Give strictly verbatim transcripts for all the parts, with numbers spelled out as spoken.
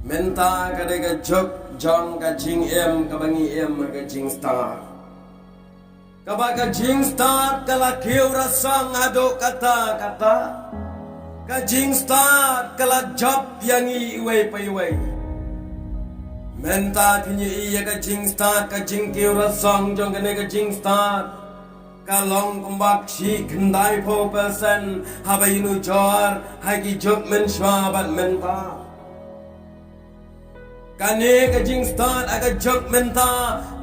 Mynta ka dei ka juk jong ka jingim kaba ngi im ha ka jingstad. Kaba ka jingstad ka la kiew rasong haduh katta katta. Ka jingstad ka la jop ïa ngi iwei pa iwei. Mynta phi ïohi ïa ka jingstad, ka jingkiew rasong jong kane ka jingstad ka long kumba shi khyndai phew percent haba ïanujor ha ki juk mynshuwa bad mynta. Kane ka jingstad ha ka juk mynta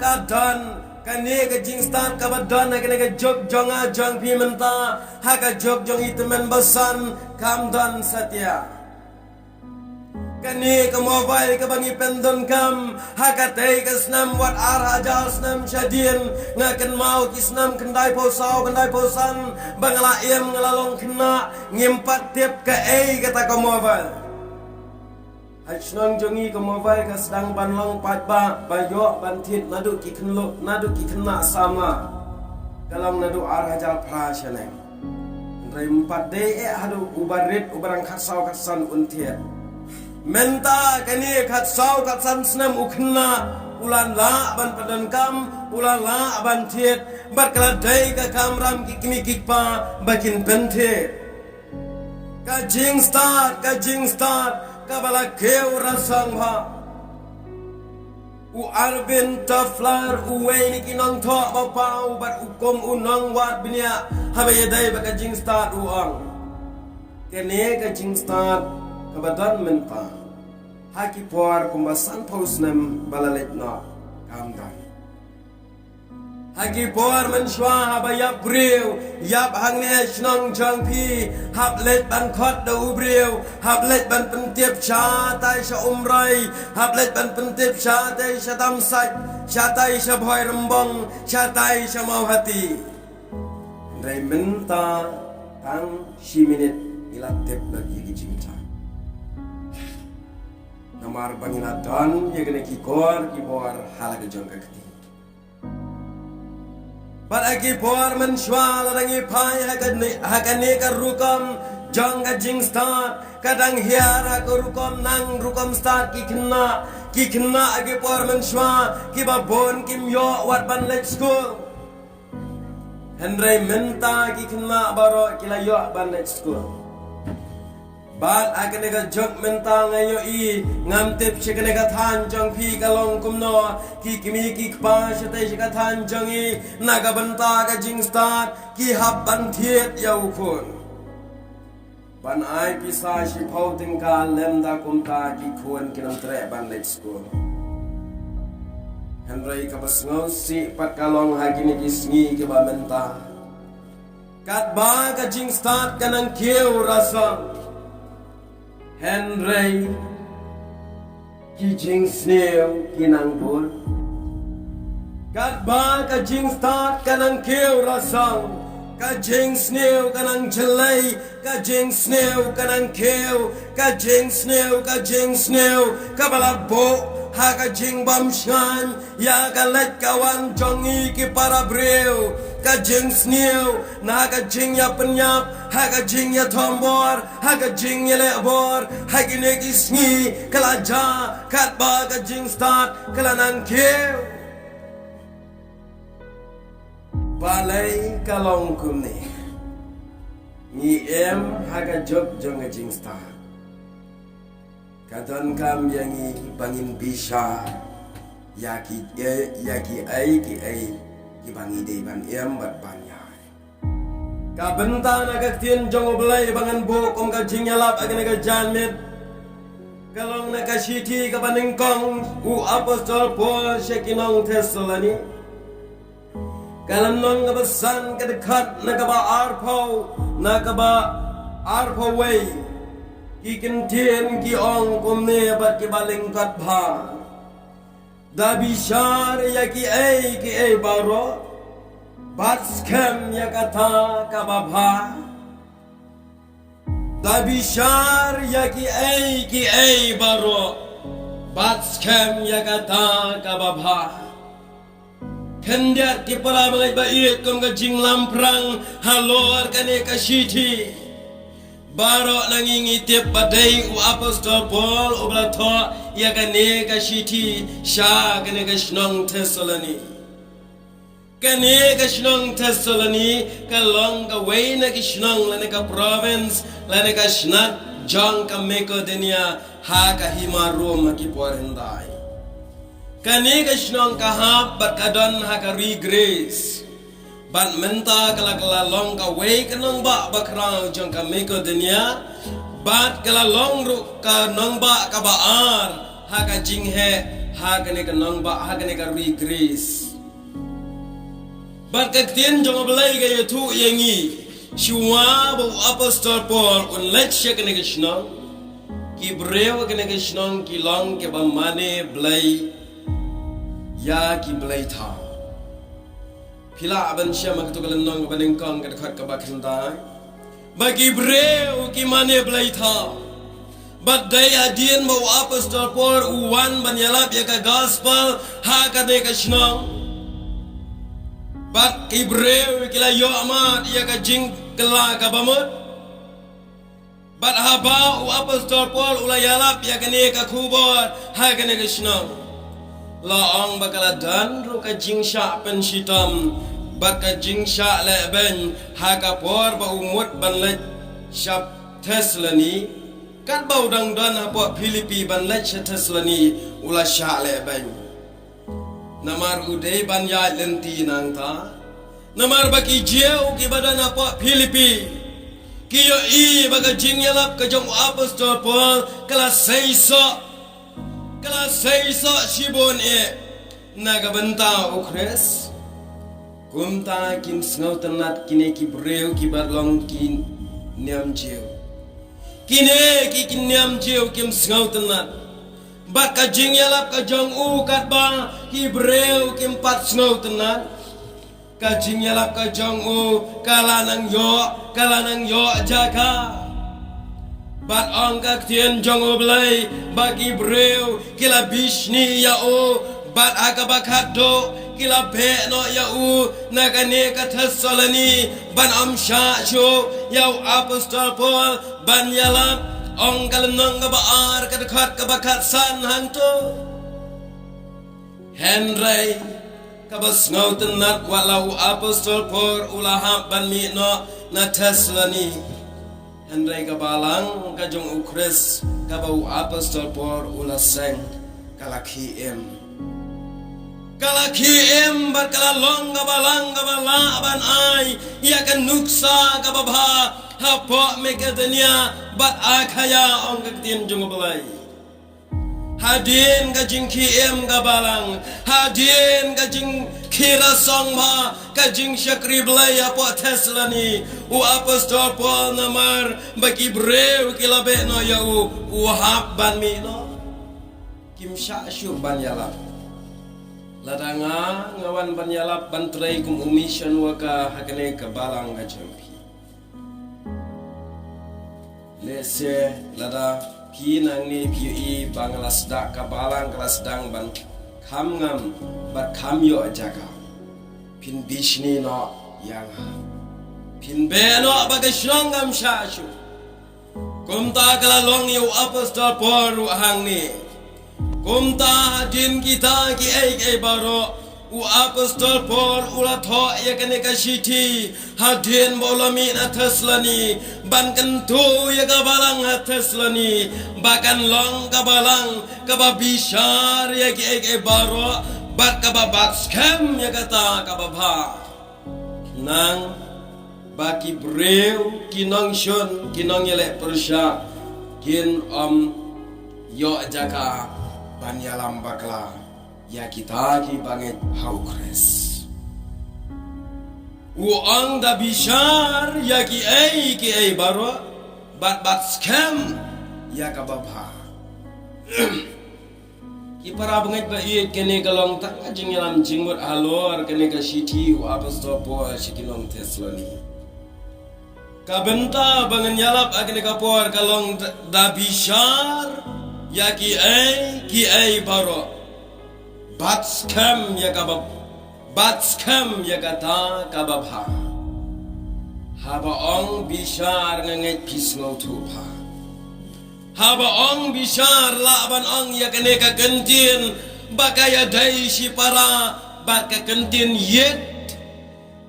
ka don, kane ka jingstad kaba don ha kane ka juk jong nga jong phi mynta, ha ka juk jong i tymmen basan kam don satia. Kane ka mobile kaba ngi pyndonkam ha katei ka snem wat ar hajar snem shadien, nga kynmaw ki snem khyndai phew saw khyndai phew san ba nga la im, nga la long khynnah, ngim pat tip kaei kata ka mobile. Ha shnong jong ngi ka mobile ka sdang ban long paidbah ba ïoh ban thied naduh ki khynnah, naduh ki khynnah samla. Ka long naduh ar hajar phra shaneng. Hynrei ym pat dei eh haduh uba rit uba dang khatsaw khatsan un thied. Mynta kane khatsaw khatsan snem u khynnah u la lah ban pyndonkam, u la lah ban thied, bad ka la dei ka kamram ki kmie ki kpa ba kin pynthied. Ka jingstad, ka jingstad kaba la kiew rasong bha. U Arvind Tafler, uwei na ki nongthoh ba paw bad u kum u nongwad bniah, haba ïadei bad ka jingstad u ong, kane ka jingstad kaba don mynta, ha ki por kumba san phew snem ba la leit noh kam don. Ha ki por mynshuwa haba ïap briew, ïap hangne shnong jong phi, hap leit ban khot da u briew, hap leit ban pyntip shatai sha Umroi, hap leit ban pyntip shatai sha Tamsait, shatai sha Bhoirymbong, shatai sha Mawhati. Hynrei mynta tang shi minit ngi la tip lut ïa ki jingthoh. Namar ba ngi la don ïa kine ki kor ki bor ha la ka jong ka kti. Bad ha ki por mynshuwa lada ngi phai ha kane, ha kane ka rukom jong ka jingstad, ka dang hiar ha ka rukom nang rukom stad ki khynnah, ki khynnah ha ki por mynshuwa kiba bun kim ïoh wat ban leit skul. Hynrei mynta ki khynnah baroh ki la ïoh ban leit skul. Bad ha kane ka juk mynta nga ïohi, ngam tip sha kane ka thaiñ jong phi ka long kumno, ki kmie ki kpa shatei sha ka thaiñ jong ngi, na ka bynta ka jingstad ki hap ban thied ïa u khun. Ban ai pisa shiphew tyngka lymda kumta ki khun kin ym treh ban leit skul. Hynrei kaba sngewsih pat ka long ha kine ki sngi kiba mynta, katba ka jingstad ka nang kiew rasong, hynrei ki jingsniew ki nang bun. Katba ka jingstad ka nang kiew rasong, ka jingsniew ka nang jlei, ka jingsniew ka nang kiew, ka jingsniew, ka jingsniew kaba la buh ha ka jingbym shngaiñ ïa ka leit ka wan jong ngi ki para briew, ka jingsniew na ka jingïapynïap ha ka jingïathombor, ha ka jingïalehbor, ha kine ki sngi ka la jia, katba ka jingstad ka la nang kiew. Balei ka long kumne? Ngi im ha ka juk jong ka jingstad. Ka donkam ïa ngi ba ngin bishar ïa ki, ïa ki ei ki ei kiba ngi dei ban im bad ban ïai. Ka bynta na ka ktien jong U Blei ba ngan buh kum ka jingïalap ha kane ka janmiet ka long na ka shithi kaba nyngkong u apostol Paul sha ki nong Thessaloni. Ka lynnong kaba san, ka dkhot na kaba arphew, na kaba arphew wei. Ki kyntien ki ong kumne bad kiba lyngkot bha. Da bishar ïa ki ei ki ei baroh, bad skhem ïa kata kaba bha. Da bishar ïa ki ei ki ei baroh, bad skhem ïa kata kaba bha. Khyndiat ki para bangeit ba ïeit, kum ka jinglamphrang halor kane ka shithi, baroh na ngi ngi tip ba dei u apostol Paul uba la thoh ïa kane ka shithi sha kane ka shnong Thessaloni. Kane ka shnong Thessaloni ka long kawei na ki shnong lane ka province lane ka shnat jong ka Makedonia ha ka hima Rom ha ki por hyndai. Kane ka shnong ka hap bad ka don ha ka ri Greece. Bad mynta ka la ka la long kawei ka nongbah bakhraw jong ka Makedonia. Bad ka la long ruh ka nongbah kaba ar ha ka jingheh ha kane ka nongbah ha kane ka ri Greece. Bad ka ktien jong U Blei ka ïathuh ïa ngi, shuwa ba u apostol Paul un leit sha kane ka shnong, ki briew kane ka shnong ki long kiba mane blei ïa ki blei thaw. Phi lah ban shem ha kato ka lynnong kaba nyngkong ka dkhot kaba khyndai. Ba ki briew ki mane blei thaw. Bad dei hadien ba u apostol Paul u wan ban ïalap ïa ka gospel ha kane ka shnong. Bad ki briew ki la ïoh mad ïa ka jingkylla kaba mut. Bad haba u apostol Paul u la ïalap ïa kane ka khubor ha kane ka shnong, la ong ba ka la don ruh ka jingshah pynshitom bad ka jingshah lehbeiñ ha ka por ba u mut ban leit sha Thessaloni, katba u dang don hapoh Philippi ban leit sha Thessaloni u la shah lehbeiñ. Namar u dei ban ïaid lynti nangta. Namar ba ki Jiw kiba don hapoh Philippi ki ïohi ba ka jingïalap ka jong u apostol Paul ka la seisoh, ka la seisoh shibun eh na ka bynta u Khrist. Kumta kim sngewtynnat kine ki briew kiba long ki niam Jiw. Kine ki, ki niam Jiw kim sngewtynnat. Bad ka jingïalap ka jong u katba ki briew kim pat sngewtynnat. Ka jingïalap ka jong u ka la nang ïoh, ka la nang ïoh jaka. Bad ong ka ktien jong U Blei ba ki briew ki la bishni ïa u, bad ha kaba khatduh ki la beh noh ïa u na kane ka Thessaloni ban ym shah shuh ïa u apostol Paul ban ïalap. Ong ka lynnong kaba ar ka dkhot kaba khatsan hangto. Hynrei kaba sngewtynnat wat la u apostol Paul u la hap ban mih noh na Thessaloni, hynrei ka balang ka jong u Khrist kaba u apostol Paul u la seng ka la khie im. Ka la khie im bad ka la long ka balang kaba lah ban ai ïa ka nuksa kaba bha hapoh Makedonia bad Akhaia, ong ka ktien jong U Blei. Hadien ka jingkhie im ka balang, hadien ka jingkhie rasong bha, ka jingshakri Blei hapoh Thessaloni, u apostol Paul namar ba ki briew ki la beh noh ïa u, u hap ban mih noh. Kim shah shuh ban ïalap. Lada nga, nga wan ban ïalap ban trei kum u mission worker ha kane ka balang ka jong phi. Lehse lada phi nangne phi ïohi ba nga la sdang, ka balang ka la sdang ban kham ngam bad kham ïoh jaka, phin bishni noh ïa nga. Phin beh noh ba ka shnong kam shah shuh. Kumta ka la long ïa u apostol Paul ruh hangne. Kumta hadien kita kiei kiei baroh, u apostol Paul u la thoh ïa kane ka shithi hadien ba u la mih na Thessaloni, ban kyntu ïa ka balang ha Thessaloni ba kan long ka balang kaba bishar ïa kiei kiei baroh bad kaba bat skhem ïa kata kaba bha. Nang ba ki briew ki nongshun, ki nongïaleh pyrshah kin ym ïoh jaka ban ïalam bakla ïa kita kiba ngeit ha u Khrist. U ong da bishar ïa kiei kiei baroh bad bat skhem ïa kaba bha. Ki para bangeit ba ïeit, kane ka long tang ka jingïalam jingmut halor kane ka shithi u apostol Paul sha ki nong Thessaloni. Ka bynta ba ngan ïalap ha kane ka por ka long da, da bishar ïa kiei kiei baroh, bat skhem ïa kaba, bat skhem ïa kata kaba bha. Haba ong bishar nga ngeit phi sngewthuh bha. Haba ong bishar lah ban ong ïa kane ka kyntien ba ka ïadei shipara bad ka kyntien ïit.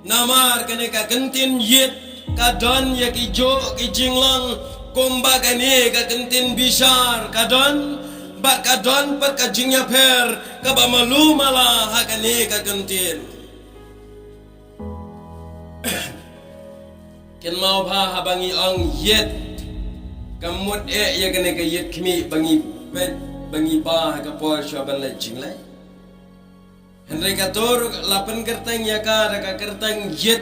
Namar kane ka kyntien ïit ka don ïa ki juh ki jinglong kumba kane ka kyntien bishar ka don, bad ka don pat ka jingïapher kaba malu mala ha kane ka kyntien. Kynmaw bha haba ngi ong ïit, ka mut eh ïa kane ka ïit khmih ba ngi peit, ba ngi ba ha ka por shuwa ban leit jingleit. Hynrei kato ruh la pynkyrteng ïa ka da ka kyrteng ïit,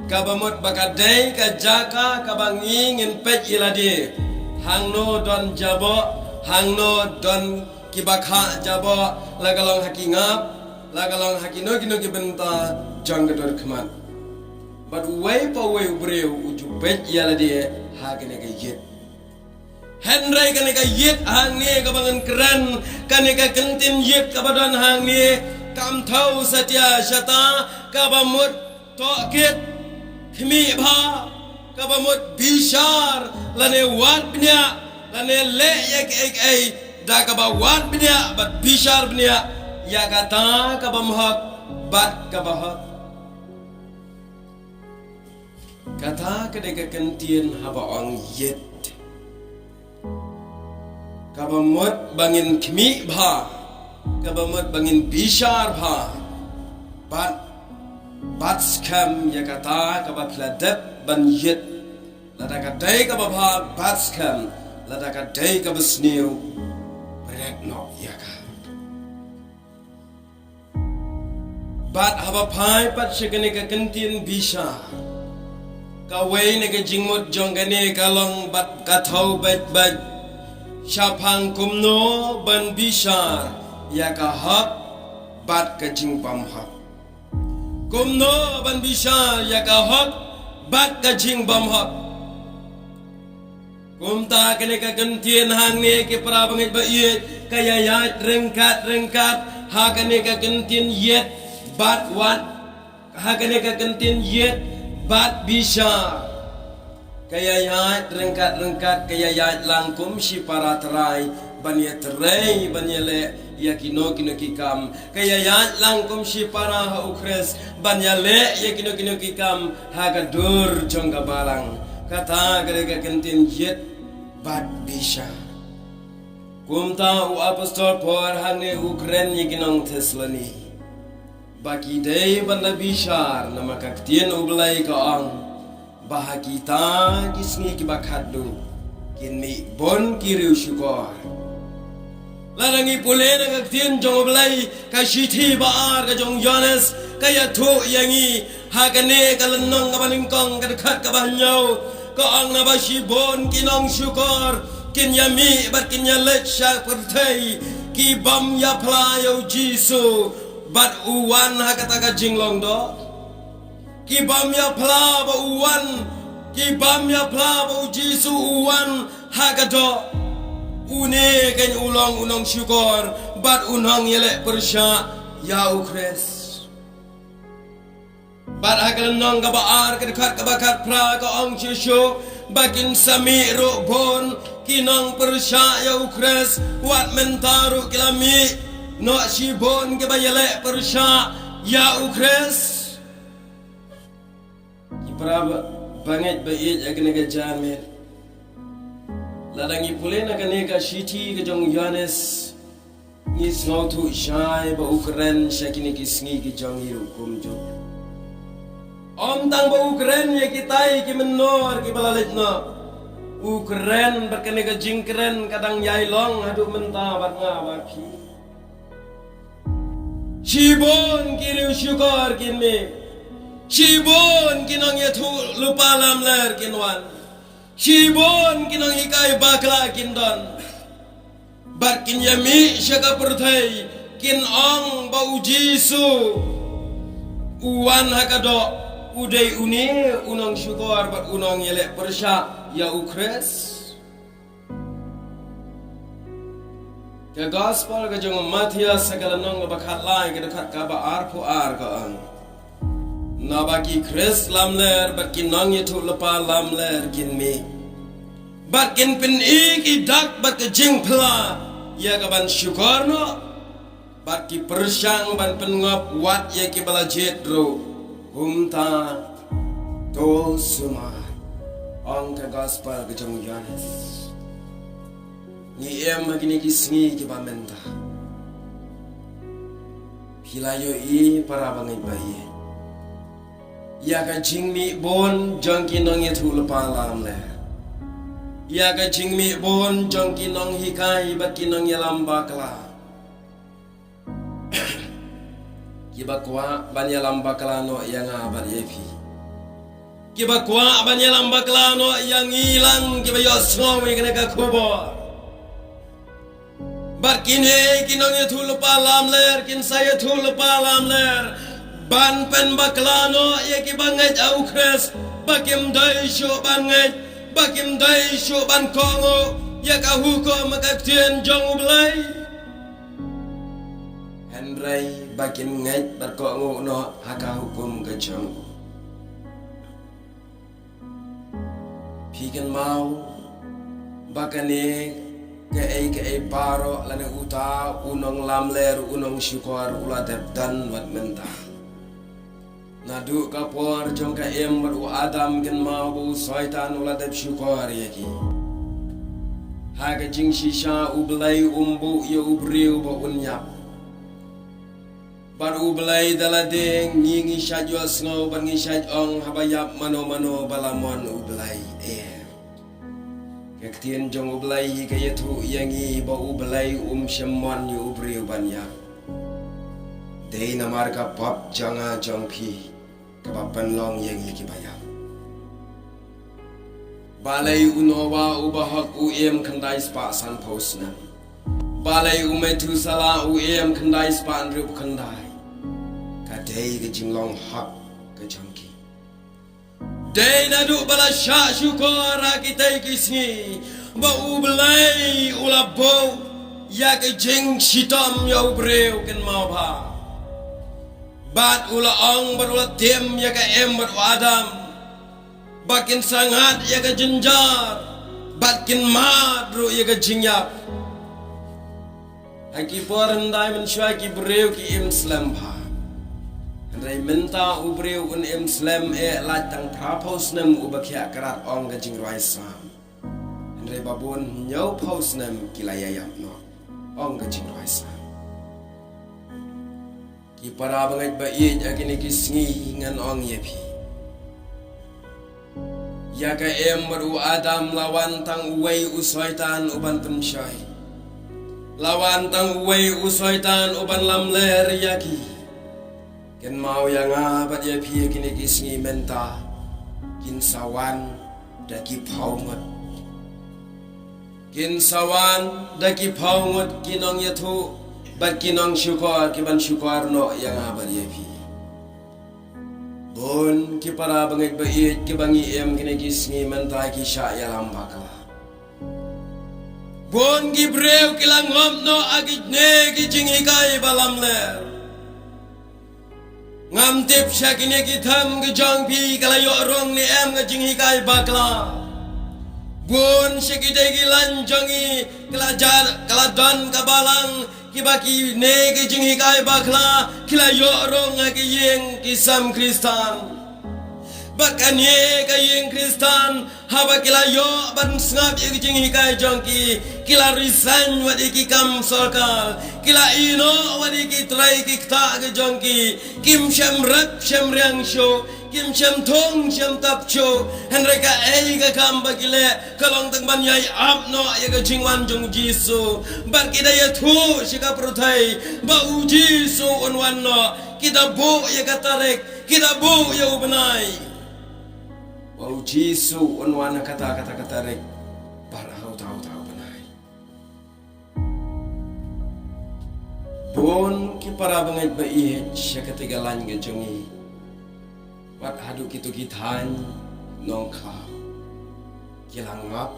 kaba mut ba ka dei ka jaka kaba ngi ngin peit ïa lade. Hangno don jaboh, hangno don kiba khah jaboh, la ka long ha ki ngap, la ka long ha kino kino ki bynta jong ka dur khmat. Bad uwei pa uwei u briew u ju peit ïa lade ha kane ka ïit. Hynrei kane ka ïit hangne kaba ngan kren, kane ka kyntien ïit kaba don hangne, kam thaw satia shata, kaba mut tohkit, khmih bha, kaba mut bishar, lane wad bniah, lane leh ïa kiei kiei da kaba wad bniah bad bishar bniah ïa kata kaba mhok bad kaba hok. Kata ka dei ka kyntien haba ong ïit. Kaba mut ba ngin khmih bha, kaba mut ba ngin bishar bha, bad, bad skhem ïa kata kaba phi la dep ban ïit. Lada ka dei kaba bha bad skhem, lada ka dei kaba sniew, bret noh ïa ka. Bad haba phai pat sha kane ka kyntien bishar, kawei na ka jingmut jong kane ka long bad ka thaw beit beit shaphang kumno ban bishar ïa ka hok bad ka jingbymhok. Kumno ban bishar ïa ka hok bad ka jingbymhok. Kumta kane ka kyntien hangne ki para bangeit ba ïeit, ka ïaid ryngkat ryngkat ha kane ka kyntien ïit bad wad, ha kane ka kyntien ïit bad bishar. Ka ïaid ryngkat ryngkat, ka ïaid lang kum shipara trai ban ïatrei, ban ïaleh ïa kino kino ki kam. Ka ïaid lang kum shipara ha u Khrist ban ïaleh ïa kino kino ki kam ha ka dur jong ka balang. Kata ka dei ka kyntien ïit bad bishar. Kumta u apostol Paul hangne u kren ïa ki nong Thessaloni ba ki dei ban da bishar, namar ka ktien U Blei ka ong ba ha kita ki sngi kiba khatduh kin mih bun ki riewshukor. Lada ngi pule na ka ktien jong U Blei, ka shithi ba ar ka jong Ïoannis ka ïathuh ïa ngi ha kane ka lynnong kaba nyngkong, ka dkhot kaba hynñiew, ka ong, naba shibun ki nongshukor kin ïamih bad kin ïaleit sha pyrthei, ki bym ïaphla ïa u Jisu bad u wan ha kata ka jinglong doh. Ki bym ïaphla ba u wan, ki bym ïaphla ba u Jisu u wan ha ka doh. Une keiñ u long u nongshukor bad u nongïaleh pyrshah ïa u Khrist. Bad ha ka lynnong kaba ar, ka dkhot kaba khatphra, ka ong shuh shuh ba kin sa mih ruh bun ki nongpyrshah ïa u Khrist, wat mynta ruh ki la mih noh shibun kiba ïaleh pyrshah ïa u Khrist. Ki para ba, bangeit ba ïeit ha kane ka janmiet, lada ngi pule na kane ka shithi ka jong Ïoannis, ngi sngewthuh shai ba u kren sha kine ki sngi ki jong ngi ruh kumjuh. Ym tang ba u kren ïa kitai ki mynnor kiba la leit noh, u kren bad kane ka jingkren ka dang ïai long haduh mynta bad nga bad phi. Shibun ki riewshukor kin mih. Shibun ki nongïathuhlypa lamler kin wan. Shibun ki nonghikai bakla kin don. Bad kin ïamih sha ka pyrthei, kin ong ba u Jisu u wan ha ka doh, u dei une u nongshukor bad u nongïaleh pyrshah ïa u Khrist. Ka Gospel ka jong u Mathaios, ha ka lynnong kaba khatlai, ka dkhot kaba arphew ar, ka ong, naba ki Khrist lamler bad ki nongïathuhlypa lamler kin mih. Bad kin pyni ki dak bad ka jingphylla ïa ka ban shukor noh. Bad ki pyrshang ban pynngop wat ïa ki ba la jied ruh kumta. To sumar, ong ka gospel ka jong u Ïoannis. Ngi im ha kine ki sngi ki ba mynta. Phi la ïohi para bangeit ba ïeit, ïa ka jingmih bun jong ki nongïathuhlypa lamler, ïa ka jingmih bun jong ki nonghikai bad ki nongïalam bakla, ki ba kwah ban ïalam bakla noh ïa nga bad ïa phi, ki ba kwah ban ïalam bakla noh ïa ngi lang ki ba ïohsngew ïa kane ka khubor. Bad kine ki nongïathuhlypa lamler kin sa ïathuhlypa lamler ban pynbakla noh ïa ki ba ngeit ha u Khrist, ba kim dei shuh ban ngeit, ba kim dei shuh ban kohnguh ïa ka hukum ha ka ktien jong U Blei. Hynrei ba kin ngeit bad kohnguh noh ha ka hukum ka jong u. Phi kynmaw ba kane kaei kaei baroh lane uta u nonglamler u nongshukor u la dep don wat mynta. Naduh ka por jong ka Im bad u Adam kynmaw ba u Soitan u la dep shukor ïa ki. Ha ka jingshisha U Blei um buh ïa u briew ba un ïap. Bad U Blei da lade ngi ngi shait ïohsngew bad ngi shait ong haba ïap mano mano ba la mon U Blei. Eh. Ka ktien jong U Blei hi ka ïathuh ïa ngi ba U Blei um shym mon ïa u briew ban ïap. Dei namar ka pop jong nga jong phi kaba pynlong ïa ngi ki ba ïap. Balei u Noah u ba hok u im khyndai spah sanphew snem? Balei u Methuselah u im khyndai spah hynriewphew khyndai? Ka dei ka jinglong hok ka jong ki. Dei naduh ba la shah shukor ha kitei ki sngi ba U Blei u la buh ïa ka jingshitom ïa u briew kynmaw ba. Bad u la ong bad u la tim ïa ka Im bad u Adam ba kin sangad ïa ka jynjar bad kin mad ruh ïa ka jingïap. Ha ki por hyndai mynshuwa ki briew ki im slem bha. Hynrei mynta u briew un im slem eh lait tang phraphew snem u ba khiah krat ong ka jingrwai Salm. Hynrei ba bun hynñiewphew snem ki la ïaïap noh ong ka jingrwai Salm. Ki para bangeit ba ïeit, ha kine ki sngi ngan ong ïa phi, ïa ka Im bad u Adam la wan tang uwei u Soitan u ban pynshoi. La wan tang uwei u Soitan u ban lamler ïa ki. Kynmaw ïa nga bad ïa phi ha kine ki sngi mynta kin sa wan da ki phew ngut. Kin sa wan da ki phew ngut ki nongïathuh bad ki nongshukor ki ban shukor noh ïa nga bad ïa phi. Bun ki para bangeit ba ïeit ki ba ngi im kine ki sngi mynta ki shah ïalam bakla. Bun ki briew ki la ngop noh ha kine ki jinghikai ba lamler. Ngam tip sha kine ki them ki jong phi ka la ïoh rung ne em ka jinghikai bakla. Bun sha kitei ki lain jong ngi ka la jar, ka la don ka balang, ki ba kine ki jinghikai bakla ki la ïoh rung ha ki ïing ki sem Khristan. Bad kane ka ïing Khristan, haba ki la ïoh ban sngap ïa ki jinghikai jong ki, ki la resign wat ïa ki kam sorkar, ki la ïehnoh wat ïa ki trai ki ktah ki jong ki. Kim shym rep shym riang shuh, kim shym thung shym tap shuh. Hynrei kaei ka kam ba ki leh ka long tang ban ïai ap noh ïa ka jingwan jong U Jisu. Bad ki da ïathuh sha ka pyrthei ba U Jisu un wan noh. Ki da buh ïa ka tarik, ki da buh ïa u bnai ba U Jisu un wan ha kata kata ka tarik ba ar ha uta uta u bnai. Bun ki para bangeit ba ïeit sha kata ka lain ka jong ngi, wat haduh kito ki thaiñ Nongkhlaw, ki la ngap.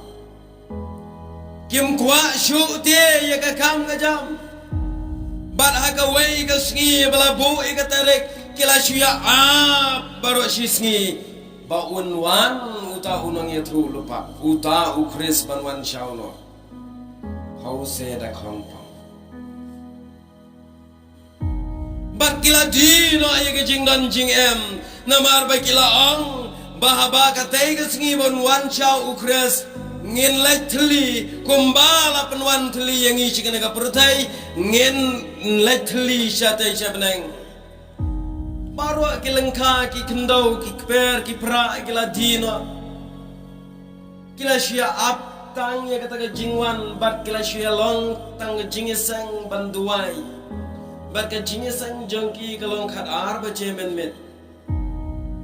Kim kwah shuh te ïa ka kam ka jam. Bad ha kawei ka sngi ba la buh ïa ka tarik, ki la shu ïa ap baroh shi sngi ba un wan U Uta u nongïathuhlypa, uta u Khrist ban wan sha u noh. Hau se da khongpong. Bad ki la die noh ïa ka jingdon jingem. Namar ba ki la ong ba haba katei ka sngi ban wan sha u Khrist, ngin leit thylli kumba la pynwan thylli ïa ngi sha kane ka pyrthei, ngin leit thylli shatei sha bneng. Baroh ki lyngkha, ki khyndew, ki kper, ki pra, ki la die noh. Ki la shu ïa ap tang ïa kata ka jingwan, bad ki la shu ïa long tang ka jingïaseng ban duwai. Bad ka jingïaseng jong ki ka long khat ar baje mynmiet.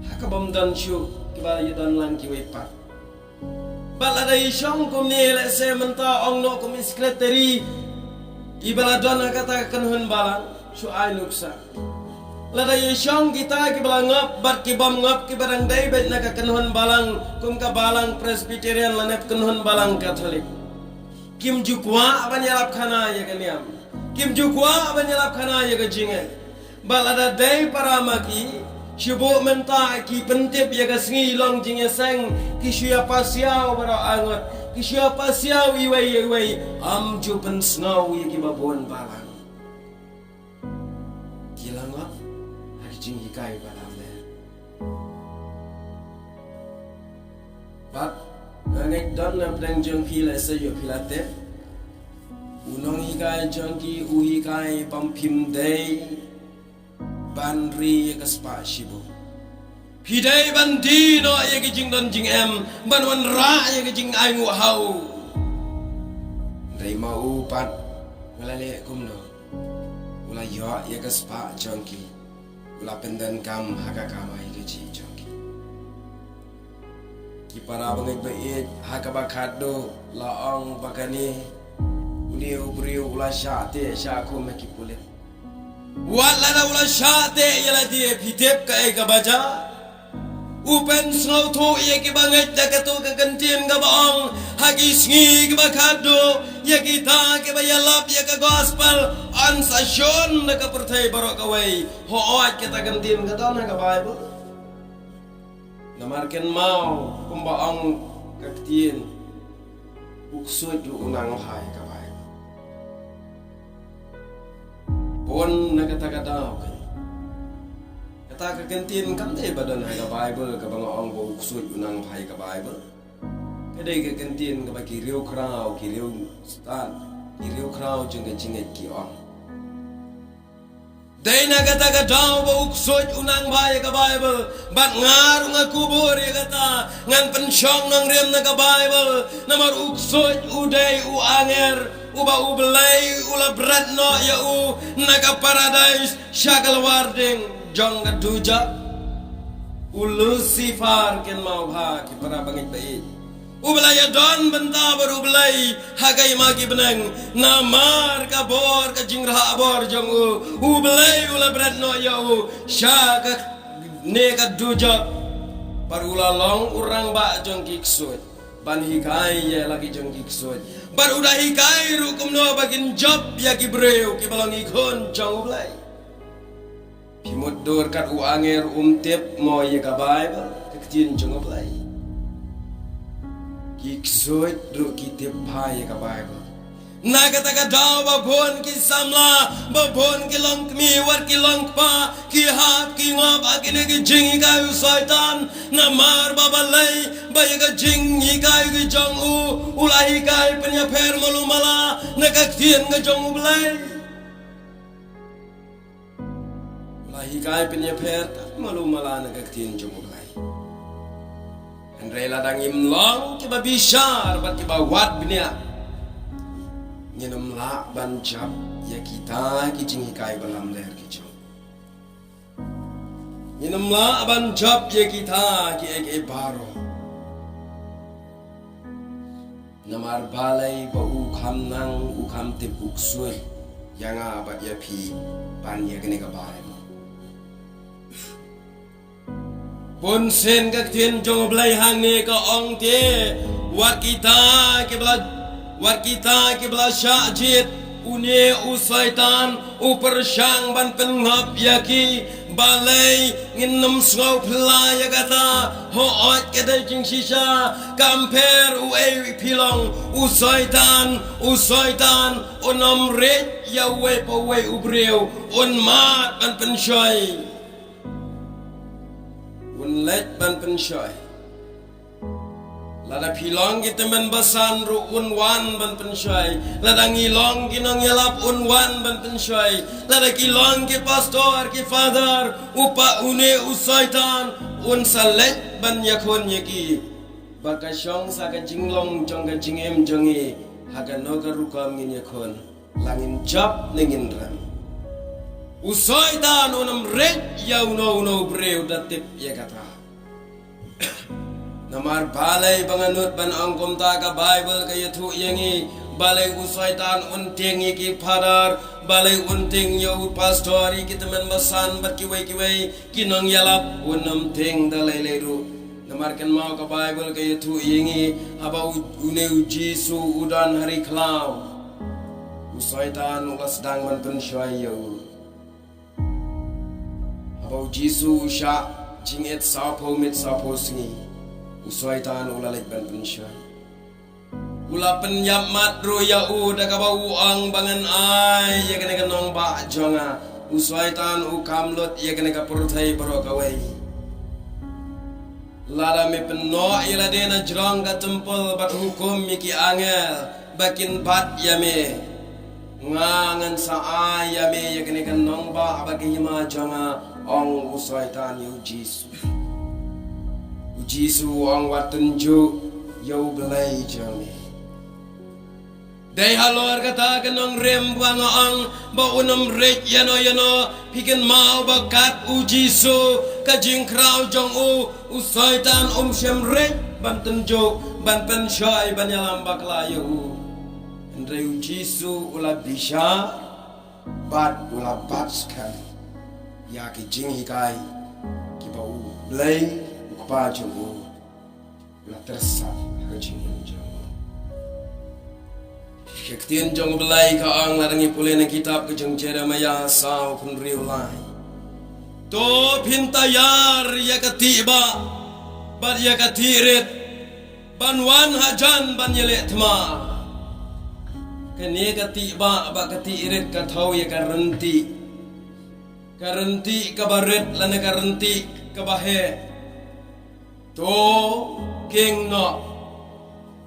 Ha kaba ym don shuh kiba ïadon lang kiwei pat. Bad lada i shong kumne, lehse mynta ong noh kum i secretary iba la don ha kata ka kynhun balang, shu ai nuksa. Lada i shong kita kiba la ngop bad ki bym ngop, kiba dang dei beit na ka kynhun balang kum ka balang Presbyterian lane kynhun balang Katholik, kim ju kwah ban ïalap khana ïa ka niam. Kim ju kwah ban ïalap khana ïa ka jingngeit. Bad lada dei para ma ki, shu buh mynta ki pyntip ïa ka sngi long jingïaseng, ki shu ïa pasiaw baroh arngut, ki shu ïa pasiaw iwei ïa iwei, ym ju pynsngew ïa kiba bun balang. Ki la ngop ha ki jinghikai ba lamler. Bad nga ngeit don na pdeng jong phi, lehse ïoh phi la tip, u nonghikai jong ki u hikai ba ym phim dei ban ri ïa ka spah shibun. Phi dei ban die noh ïa ka jingdon jingem, ban wanrah ïa ka jingainguh ha u. Dei ma u pat, nga la leh kumno? U la ïoh ïa ka spah jong ki, u la pyndonkam ha ka kamai kajih jong ki. Ki para bangeit ba ïeit, ha kaba khatduh la ong ba kane, une u briew u la shah teh shah khum ha ki pulit. Wat lada u la shah teh ïa lade, phi tip kaei kaba jia? U pynsngewthuh ïa kiba ngeit da kato ka kyntien kaba ong, ha ki sngi kiba khatduh, ïa kita kiba ïalap ïa ka gospel yn sa shun da ka pyrthei baroh kawei. Hooid, kata ka kyntien ka don ha ka Baibl. Namar kynmaw kumba ong ka ktien, u ksuid ruh u nang bha ïa ka Baibl. Bun na kata ka daw kan, kata ka kyntien kam dei ba don ha ka Baibl kaba nga ong ba u ksuid u nang bha ïa ka Baibl. Ka dei ka kyntien kaba ki riewkhraw, ki riewstad, ki riewkhraw jong ka jingngeit ki ong. Dei na kata ka daw ba u ksuid u nang bha ïa ka Baibl, bad nga ruh nga kubur ïa kata, ngan pynshong nongrim na ka Baibl, namar u ksuid u dei u angel uba U Blei u la bret noh ïa u na ka paradais sha ka lawar ding jong ka dujok. U Lucifer, kynmaw bha ki para bangeit ba ïeit. Uba la ïadon bynta bad U Blei ha ka hima ki bneng, namar ka bor ka jingrhah bor jong u, U Blei u la bret noh ïa u sha kane ka dujok. Bad u la long u rangbah jong ki ksuid, ban hikai ïa la ki jong ki ksuid. Bad u da hikai ruh kumno ba kin jop ïa ki briew kiba long ki khun jong U Blei. Phi mutdur kat u angel um tip mo ïa ka Baibl, ka ktien jong U Blei? Ki ksuid ruh ki tip bha ïa ka Baibl. Na kata ka daw ba bun ki samla, ba bun ki longkmie, wat ki longkpa, ki hap ki ngop ha kine ki jinghikai u Soitan. Namar ba balei? Ba ïa ka jinghikai ki jong u, u la hikai pynïapher malu mala na ka ktien ka jong U Blei. La hikai pynïapher malu mala na ka ktien jong U Blei. Hynrei lada ngim long kiba bishar bad kiba wad bniah, ngin ym lah ban jop ïa kita ki jinghikai ba lamler ki jong. Ngin ym lah ban jop ïa kita kiei kiei baroh. Namar balei? Ba u kham nang, u kham tip u ksuid ïa nga bad ïa phi ban ïa kane ka Baibl. Bun sien ka ktien jong U Blei hangne ka ong te, wat kita kiba la, wat kita kiba la shah jied Une u Soitan u pyrshang ban pynngop ïa ki, balei ngin ym sngewphylla ïa kata? Hooid, ka dei jingshisha, kam pher uei phi long, u Soitan, u Soitan un ym rit ïa uwei pa uwei u briew, un mad ban pynshoi. Un leit ban pynshoi. Lada phi long ki tymmen basan ruh un wan ban pynshoi. Lada ngi long ki nongïalap un wan ban pynshoi. Lada ki long ki pastor, ki father, u pa une u Soitan un sa leit ban ïakhun ïa ki. Ba ka shong sa ka jinglong jong ka jingim jong ngi, ha kano ka rukom ngin ïakhun, la ngin jop ne ngin rem. U Soitan un ym rit ïa uno uno u briew, da tip ïa kata. Namar balei ba nga nud ban ong kumta? Ka Baibl ka ïathuh ïa ngi, balei u Soitan un tieng ïa ki father, balei un tieng ïa u pastor, ïa ki tymmen basan bad kiwei kiwei ki nongïalap, un ym tieng da lei lei ruh. Namar kynmaw, ka Baibl ka ïathuh ïa ngi, haba u, une u Jisu u don ha ri khlaw, u Soitan u la sdang ban pynshoi ïa u. Haba u Jisu u shah jingit sawphew miet sawphew sngi, u Soitan u la leit ban pynshoi. U la pynïap mat ruh ïa u da kaba u ong ba ngan ai ïa kane ka nongbah jong nga. U Soitan u kam lut ïa kane ka pyrthei baroh kawei. Lada me pynnoh ïa lade na jrong ka templ bad hukum ïa ki angel ba kin bat ïa me, nga ngan sa ai ïa me ïa kane ka nongbah bad ka hima jong nga, ong u Soitan ïa u Jisu. U Jisu u ong, wat tynjuh ïa u Blei jong me. Dei halor kata ka nongrim ba nga ong ba un ym rit ïano ïano. Phi kynmaw ba kat u Jisu, ka jingkhraw jong u, u Soitan um shym rit ban tynjuh, ban pynshoi, ban ïalam bakla ïa u. Hynrei u Jisu u la bishar bad u la bat skhem ïa ki jinghikai kiba u Blei, u Kpa jong u, u la tyrsad ha ka jingim jong u. Ka ktien jong u Blei ka ong, lada ngi pule na kitab ka jong Jeremaïah saw, khyndai, lai: To phin taiar ïa ka tihbah bad ïa ka tihrit ban wan hajan ban ïaleh thma. Kane ka tihbah bad ka tihrit ka thew ïa ka ryntih. Ka ryntih kaba rit lane ka ryntih kaba heh. To kieng noh,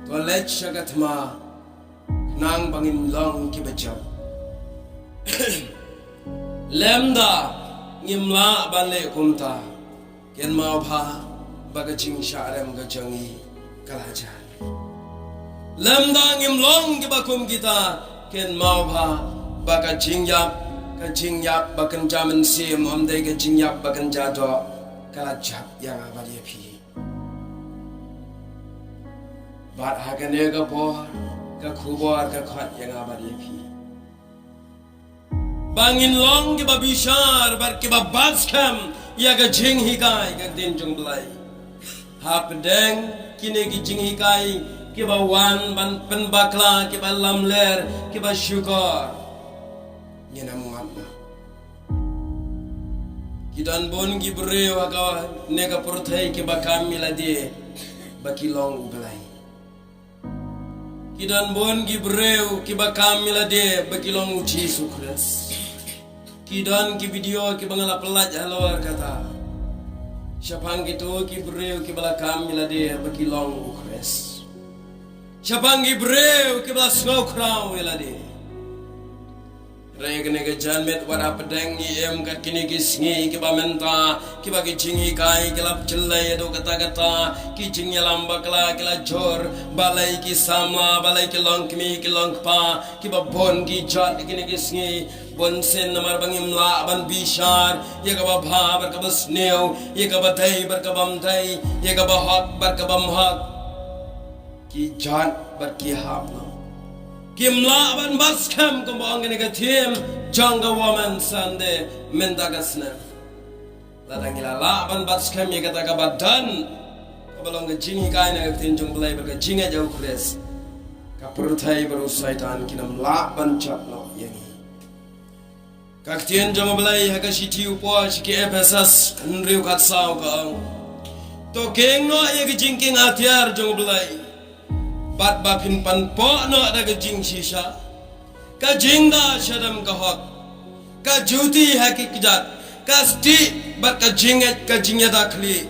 to leit sha ka thma, khnang ba ngin long kiba jop. Lymda ngim lah ban leh kumta, kynmaw bha ba ka jingshah rem ka jong ngi ka la jan. Lymda ngim long kiba kum kita, kynmaw bha ba ka jingïap, ka jingïap ba kynja mynsiem, ym dei ka jingïap ba kynja doh, ka la jop ïa nga bad ïa phi. Bad ha kane ka por, ka khubor ka khot ïa nga bad ïa phi ba ngin long kiba bishar bad kiba bat skhem ïa ka jinghikai, ka ktien jong u Blei. Hapdeng kine ki jinghikai kiba wan ban pynbakla, kiba lamler, kiba shukor, ngin ym ngop noh. Ki don bun ki briew ha kane ka pyrthei kiba kam ïa lade ba ki long u Blei. Ki don bun ki briew kiba kam ïa lade ba ki long u Jisu Khrist. Ki don ki video kiba nga la pynlait halor kata. Shaphang kito ki briew kiba la kam ïa lade ba ki long u Khrist. Shaphang ki briew kiba la sngewkhraw ïa lade. Hynrei kane ka janmiet, wat hapdeng ngi im kat kine ki sngi kiba mynta, kiba ki jinghikai ki la pjyllei haduh katta katta, ki jingïalam bakla ki la jur, balei ki samla, balei ki longkmie, ki longkpa, kiba bun ki jot kine ki sngi. Bunsien namar ba ngim lah ban bishar ïa kaba bha bad kaba sniew, ïa kaba dei bad kaba ym dei, ïa kaba hok bad kaba ym hok. Ki jot bad ki hap noh. Kim lah ban bat skhem kumba ong kane ka theme jong ka Women Sunday mynta ka snem. Lada ngi la lah ban bat skhem ïa kata kaba don, kaba long ka jinghikai na ka ktien jong u Blei bad ka jingngeit ïa u Khrist, Ka pyrthei bad u Soitan kin ym lah ban jop noh ïa ngi. Ka ktien jong U Blei ha ka shithi u Paul sha ki Ephesus hynriew khatsaw ka ong, to kieng noh ïa ka jingkieng atiar jong U Blei, bad ba phin pan poh noh da ka jingshisha, ka jingda shadem ka hok, ka juti ha ki kjat, ka stieh bad ka jingngeit, ka jingïada khlieh,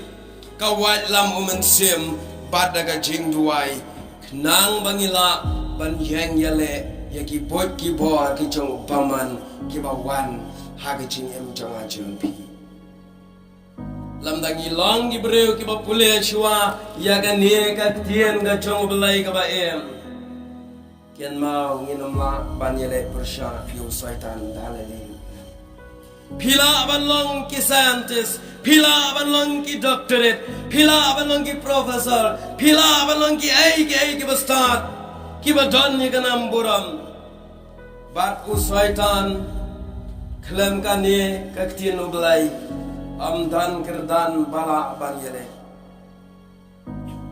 ka waitlam u Mynsiem, bad da ka jingduwai, khnang ba ngi lah ban ïeng ïaleh ïa ki buit ki bor ki jong u bymman kiba wan ha ka jingim jong nga jong phi. Lymda ngi long ki briew kiba pule shuwa ïa kane ka ktien ka jong U Blei kaba im, kynmaw ngin ym lah ban ïaleh pyrshah ïa u Soitan da lade. Phi lah ban long ki scientist, phi lah ban long ki doctorate, phi lah ban long ki professor, phi lah ban long kiei kiei kiba stad, kiba don ïa ka nam burom, bad u Soitan, khlem kane ka ktien U Blei, ym don kyrdan ba lah ban ïaleh.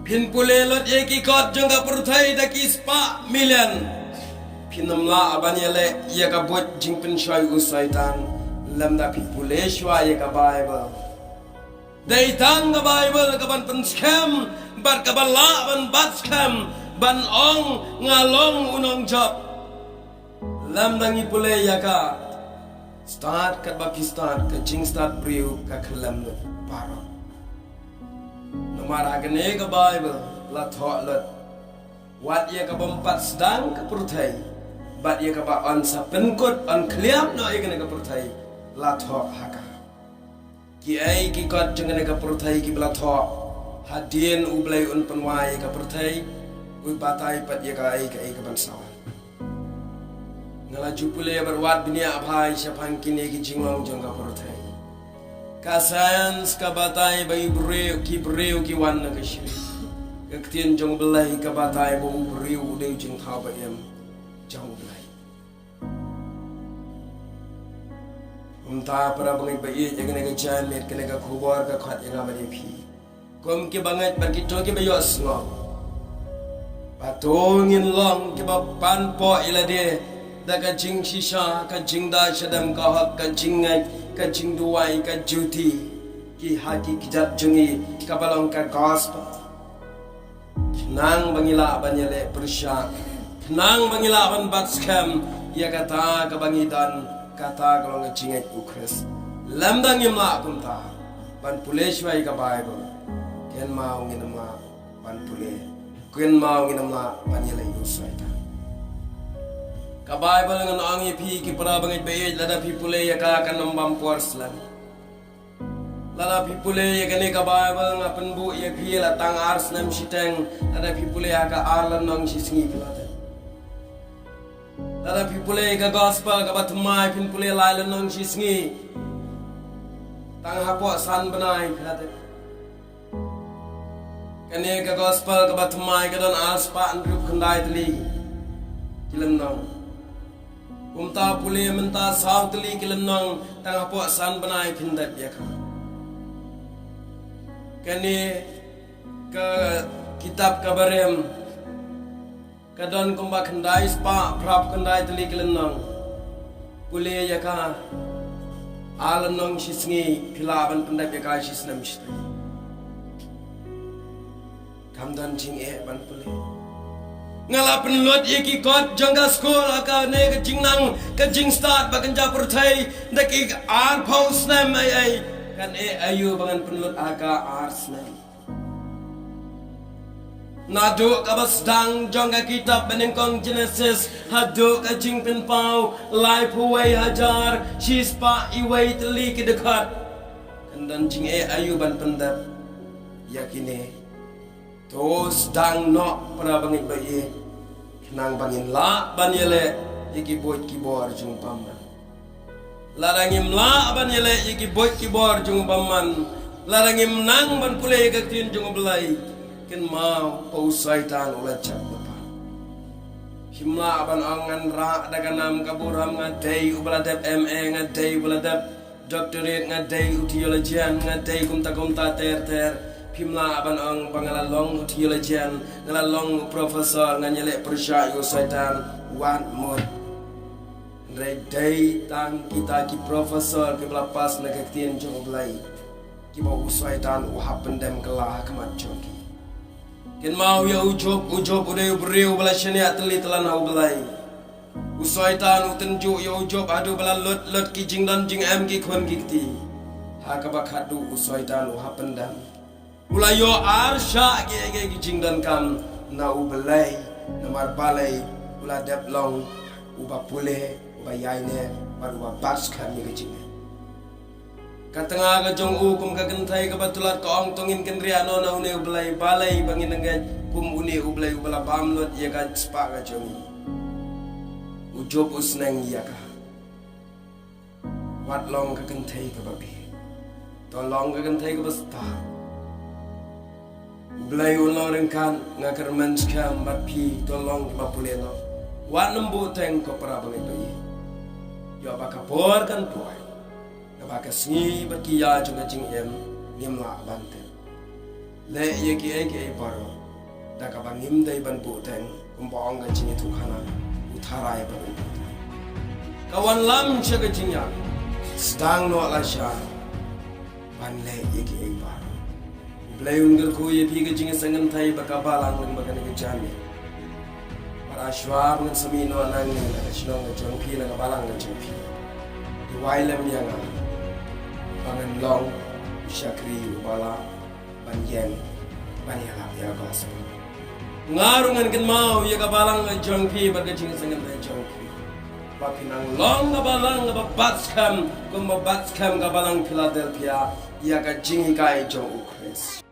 Phin pule lut ïa ki kot jong ka pyrthei da ki spah million, phin ym lah ban ïaleh ïa ka buit jingpynshoi u Soitan, lymda phi pule shuwa ïa ka Baibl. Dei tang ka Baibl kaban pynskhem bad kaban lah ban bat skhem, ban ong nga long u nongjop. Lymda ngi pule ïa ka, stad katba phi stad, ka jingstad briew ka khlem lut baroh. Namar ha kane ka Baibl la thoh lut wat ïa kaba ym pat sdang ka pyrthei, bad ïa kaba yn sa pynkut, yn khlieh noh ïa kane ka pyrthei, la thoh ha ka. Kiei ki kot jong kane ka pyrthei kiba la thoh, hadien U Blei un pynwai ïa ka pyrthei, u batai pat ïa kaei kaei kaban sa wan. Nga la ju pule bad wad bniah bha shaphang kine ki jinglong jong ka pyrthei. Ka science ka batai ba i briew, ki briew ki wan na ka shrip. Ka ktien jong U Blei ka batai ba u briew u dei u jingthaw ba im jong U Blei. Kumta para bangeit ba ïeit, ïa kane ka janmiet, kane ka khubor ka khot ïa nga bad ïa phi kum ki bangeit bad kito kiba ïohsngew, ba to ngin long kiba pan poh ïa lade da ka jingshisha, ka jingda shadem ka hok, ka jingngeit, ka jingduwai, ka juti, ki ha ki kjat jong ngi kaba long ka gospel. Khnang ba ngi lah ban ïaleh pyrshah, khnang ba ngi lah ban bat skhem ïa kata kaba ngi don, kata ka long ka jingngeit U Khrist. Lymda ngim lah kumta ban pule shuwa ïa ka Baibl, kynmaw ngin ym lah ban pule, kynmaw ngin ym lah ban ïaleh ïa u Soitan. Ka Baibl ngan ong ïa phi ki para bangeit ba ïeit, lada phi pule ïa ka, kan ym bam por slem. Lada phi pule ïa kane ka Baibl, nga pynbun ïa phi, la tang ar snem shiteng, lada phi pule ïa ka ar lynnong shisngi phi la dep. Lada phi pule ïa ka gospel kaba thymmai, phin pule lai lynnong shisngi, tang hapoh san bnai phi la dep. Kane ka gospel kaba thymmai ka don ar spah hynriewphew khyndai tylli ki lynnong. Kumta pule mynta saw tylli ki lynnong, tang hapoh san bnai phin dep ïa ka. Kane ka kitab kaba rem ka don kumba khyndai spah phra phew khyndai tylli ki lynnong. Pule ïa ka ar lynnong shisngi, phi lah ban pyndep ïa ka shisnem shiteng. Kam don jingeh ban pule. Nga la pynlut ïa ki kot jong ka skul ha kane ka jingnang ka jingstad ba kynja pyrthei da ki arphew snem, ei ei, kan eh aïu ba ngan pynlut ha ka ar snem. Naduh kaba sdang jong ka kitab banyngkong Genesis haduh ka Jingpynpaw, laiphew wei hajar shispah iwei tylli ki dkhot. Kan don jingeh aïu ban pyndep ïa kine. To sdang noh para bangeit ba ïeit, khnang ba ngin lah ban ïaleh ïa ki buit ki bor jong u bymman. Lada ngim lah ban ïaleh ïa ki buit ki bor jong u bymman, lada ngim nang ban pule ïa ka ktien jong U Blei, kynmaw ba u Soitan u la jop lypa. Phim lah ban ong ngan rah da ka nam ka burom, nga dei uba la dep M A, nga dei uba la dep doctorate, nga dei u theologian, nga dei kumta kumta ter ter. Phim lah ban ong ba nga la long theologian, nga la long professor, ngan ïaleh pyrshah ïa u Soitan, wat mut. Hynrei dei tang kita ki professor kiba la pass na ka ktien jong U Blei, kiba u Soitan u hap pyndem kylla ha khmat jong ki. Kynmaw ïa u Job, u Job u dei u briew ba la shaniah tylli tylan ha U Blei. U Soitan u tynjuh ïa u Job haduh ba la lut lut ki jingdon jingem ki khun ki kti. Ha kaba khatduh u Soitan u hap pyndem. U la ïoh arshah kiei kiei ki jingdonkam na U Blei, namar balei? U la dep long uba pule, uba ïaineh bad uba bat skhem ïa ka jingngeit. Ka tnga ka jong u kum ka kynthei kaba tyllot ka ong, to ngin kynriah noh na une U Blei, balei ba ngin ngeit kum une U Blei uba la bam lut ïa ka spah ka jong ngi. U Job u sneng ïa ka. Wat long ka kynthei kaba bieit, to long ka kynthei kaba stad. U Blei un long ryngkat, nga kyrmen skhem bad phi, to long kaba pule noh. Wat nym buhteng ko para bangeit ba ïeit. Ïoh ba ka por kan poi kaba ka sngi bad ki ïa jong ka jingim ngim lah ban tip. Leh ïa kiei kiei baroh da kaba ngim dei ban buhteng, kumba ong ka jingïathuhkhana, u tharai ba ngim buhteng. Ka wanlam sha ka jingïap, sdang noh lashai ban leh ïa kiei baroh. U Blei un kyrkhu ïa phi ka jingïaseng kynthei bad ka balang lyngba kane ka janmiet. Bad shuwa ba ngan sa mih noh nangne na ka shnong ka jong phi, na ka balang ka jong phi, to wai lem ïa nga ba ngan long u shakri uba lah ban ïeng ban ïalap ïa ka gospel. Nga ruh ngan kynmaw ïa ka balang ka jong phi bad ka jingïaseng kynthei jong phi, ba phin nang long ka balang kaba bat skhem kumba bat skhem ka balang Philadelphia ïa ka jinghikai jong U Khrist.